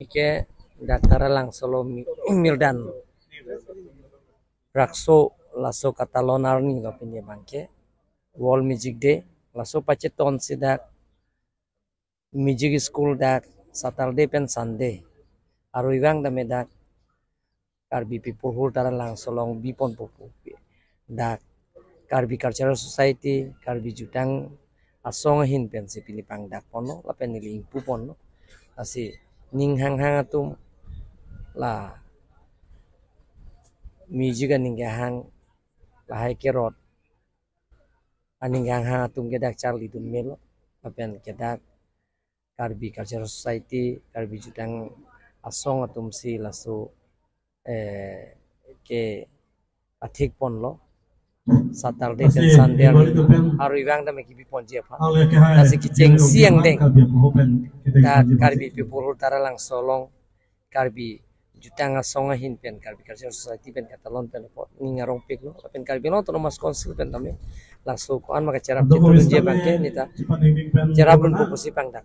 Ke daktara langsolo mildan rakso laso katalon arni lo pinye bangke World Music Day laso pache ton si dak music school dak Saturday pen Sunday aru ibang dame dak Karbi people hul tara langsolong bipon popu dak Karbi Cultural Society Karbi Jutang asong hin pen si pini pang dak pono la pen nili ingpu pono asi ning hang hang atum la music aning hang la hai ke rot aning hang hang atum ke dak charli dum melo la pen ke dak Karbi Cultural Society Karbi Jutang asong atum si laso ke athik ponlo Saturday and Sunday aru ibang da me ki ponji apha lasi ki cheng siang deng da Karbi people tara lang solong Karbi Jutang asong hin pen Karbi Cultural Society pen katalon pen pot ningarong peklo pen Karbi no Autonomous Council pen tame langsung ko an maka cerap turun je bangke nita cerap pun pupusi pang dak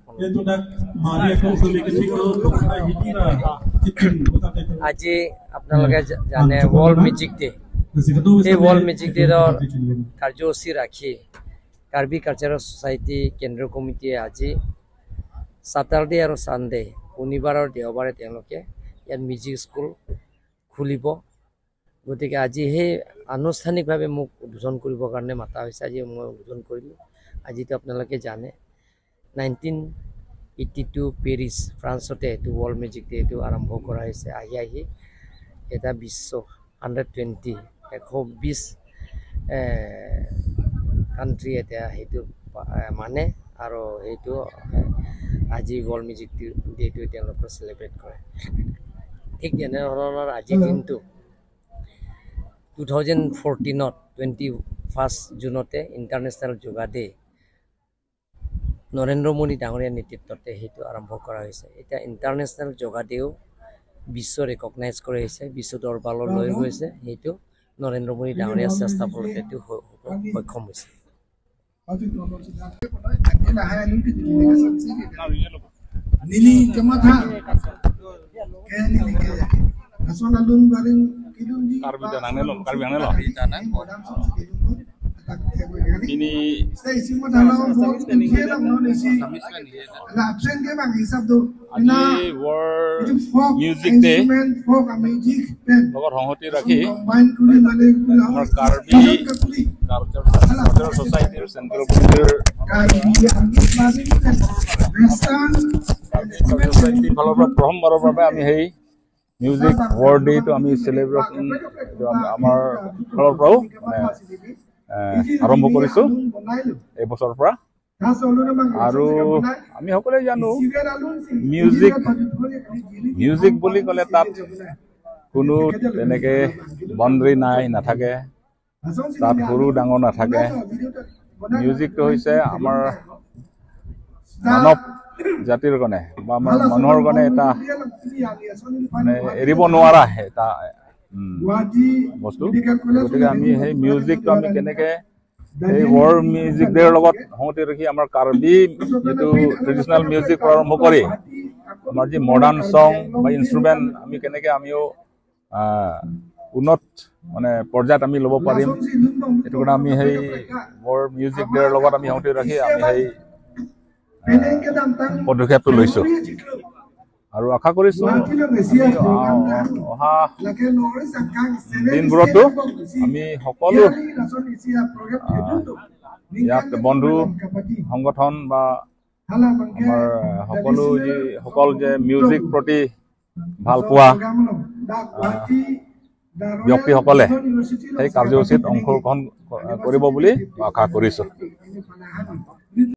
আজি আপোনালোকে জানে world music day. এই world music ডেৰ কাৰ্যসূচী ৰাখি Karbi cultural society কেন্দ্ৰীয় কমিটিয়ে আজি ছাটাৰডে আৰু ছানডে শনিবাৰ আৰু দেওবাৰে তেওঁলোকে ইয়াত মিউজিক স্কুল খুলিব। গতিকে আজি সেই আনুষ্ঠানিকভাৱে মোক উদ্বোধন কৰিবৰ কাৰণে মাতা হৈছে। আজি মই উদ্বোধন কৰিলোঁ। আজিতো আপোনালোকে জানে 1982 পেৰিছ ফ্ৰান্সতে এইটো ৱৰ্ল্ড মিউজিক ডে এইটো আৰম্ভ কৰা হৈছে। আহি আহি এটা বিশ্ব 120 কাণ্ট্ৰি এতিয়া সেইটো মানে আৰু সেইটো আজি ৱৰ্ল্ড মিউজিক ডেটো তেওঁলোকে চেলিব্ৰেট কৰে। ঠিক তেনেধৰণৰ আজিৰ দিনটো 2014 21 জুনতে ইণ্টাৰনেশ্যনেল যোগা ডে নৰেন্দ্ৰ মোদী ডাঙৰীয়াৰ নেতৃত্বতে সেইটো আৰম্ভ কৰা হৈছে। এতিয়া ইণ্টাৰনেশ্যনেল যোগা ডেও বিশ্ব ৰেকগনাইজ কৰা হৈছে, বিশ্ব দৰবাৰলৈ লৈ গৈছে। সেইটো নৰেন্দ্ৰ মোদী ডাঙৰীয়াৰ চেষ্টা ফলত এইটো সক্ষম হৈছে। মিউজিক ডে লগত সংহতি ৰাখি আমাৰ কাৰ্বি কালচাৰেল ছ'চাইটিৰ চেণ্ট্ৰেল কমিটিৰ ছ'চাইটিৰ ফালৰ পৰা প্ৰথমবাৰৰ বাবে আমি সেই মিউজিক ৱৰ্ল্ড ডেটো আমি চেলিব্ৰেশ্যন আমাৰ ফালৰ পৰাও মানে আৰম্ভ কৰিছোঁ এই বছৰৰ পৰা। আৰু আমি সকলোৱে জানো মিউজিক বুলি ক'লে তাত কোনো তেনেকৈ বাউণ্ডেৰী নাই, নাথাকে, তাত সৰু ডাঙৰ নাথাকে। মিউজিকটো হৈছে আমাৰ মানৱ জাতিৰ কাৰণে বা আমাৰ মানুহৰ কাৰণে এটা মানে এৰিব নোৱাৰা এটা বস্তু। গতিকে আমি সেই মিউজিকটো আমি কেনেকৈ এই ৱৰ্ল্ড মিউজিক ডেৰ লগত সংগতি ৰাখি আমাৰ কাৰ্বি যিটো ট্ৰেডিশ্যনেল মিউজিক আৰম্ভ কৰি আমাৰ যি মডাৰ্ণ ছং বা ইনষ্ট্ৰুমেণ্ট আমি কেনেকৈ আমিও উন্নত মানে পৰ্যায়ত আমি ল'ব পাৰিম, সেইটো কাৰণে আমি সেই ৱৰ্ল্ড মিউজিক ডেৰ লগত আমি সংগতি ৰাখি আমি সেই পদক্ষেপটো লৈছোঁ। আৰু আশা কৰিছোঁ অহা দিনবোৰতো আমি সকলো ইয়াত বন্ধু সংগঠন বা আমাৰ সকলো যিসকল যে মিউজিক প্ৰতি ভালপোৱা ব্যক্তিসকলে সেই কাৰ্যসূচীত অংশগ্ৰহণ কৰিব বুলি আশা কৰিছোঁ।